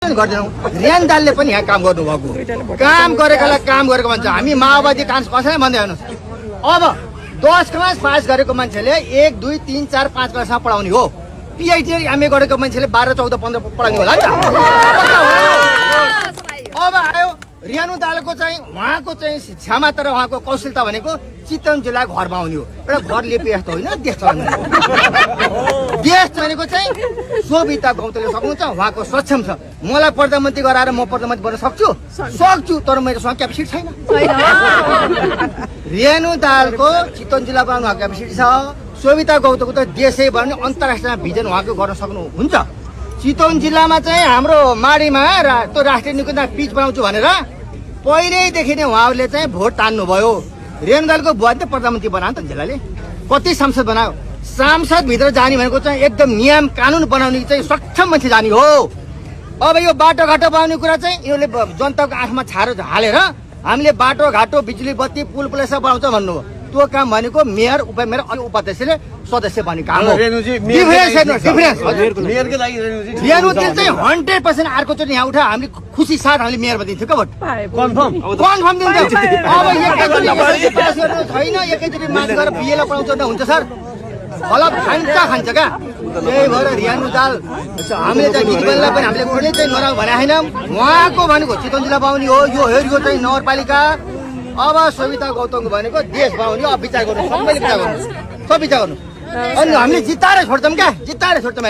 पनि गर्दैनौँ। रेन दालले पनि यहाँ काम गर्नुभएको, काम गरेकोलाई काम गरेको भन्छ। हामी माओवादी काङ्ग्रेस कसैलाई भन्दै हेर्नुहोस्, अब 10 क्लास पास गरेको मान्छेले 1, 2, 3, 4, 5 क्लासमा पढाउने हो। पिएचडी एमए गरेको मान्छेले 12, 14, 15 पढाउने होला नि त। अब आयो रेणु दालको चाहिँ उहाँको चाहिँ शिक्षामा, तर उहाँको कौशलता भनेको चितवन जिल्ला घरमा आउने हो। एउटा घर लिपे जस्तो होइन, देश चलाउने। देश भनेको चाहिँ सोभिता गौतमले सक्नुहुन्छ, उहाँको सक्षम छ। मलाई प्रधानमन्त्री गराएर म प्रधानमन्त्री बन्न सक्छु, तर मेरोसँग क्यापेसिटी छैन। रेणु दालको चितवन जिल्ला बनाउनु उहाँको क्यापेसिटी छ। सोभिता गौतमको त देशै भने अन्तर्राष्ट्रिय भिजन उहाँको गर्न सक्नुहुन्छ। चितवन जिल्लामा चाहिँ हाम्रो माडीमा त्यो राष्ट्रिय निकुञ्ज पिच बनाउँछु भनेर पहिल्यैदेखि नै उहाँहरूले चाहिँ भोट तान्नुभयो। रेणु दालको बुवा त प्रधानमन्त्री बनायो नि त जिल्लाले, कति सांसद बनायो। सांसदभित्र जाने भनेको चाहिँ एकदम नियम कानुन बनाउने चाहिँ सक्षम मान्छे जाने हो। अब यो बाटोघाटो बनाउने कुरा चाहिँ यसले जनताको आँखमा छारो हालेर हामीले बाटोघाटो बिजुली बत्ती पुल पुलेसा बनाउँछ भन्नु हो। त्यो काम भनेको मेयर उपमेयर अनि उपाध्यक्षले सदस्य बन्ने काम हो। रेणु चाहिँ 100% अर्कोचोटि यहाँ उठा हामीले खुसी साथ हामीले मेयर बनिदिन्थ्यो क्या, भोट कन्फर्म दिन्थ्यो। अब एकैचोटि पास गर्नु छैन, एकैचोटि माथि गएर बिएलाई पढाउँछ हुन्छ सर, फलप खान्छ क्या। त्यही भएर रेणु दाल हामीले चाहिँ गिरिबललाई पनि हामीले कुनै चाहिँ नराम्रो भने छैनौँ। उहाँको भनेको चितवन जिल्ला पाउने हो, यो हेरियो चाहिँ नगरपालिका। अब सोभिता गौतमको भनेको देश बनाउने। अब विचार गर्नु, सबैले विचार गर्नु, सब विचार गर्नु। अनि हामीले जिताएर छोड्छौँ क्या, जिताएर छोड्छौँ।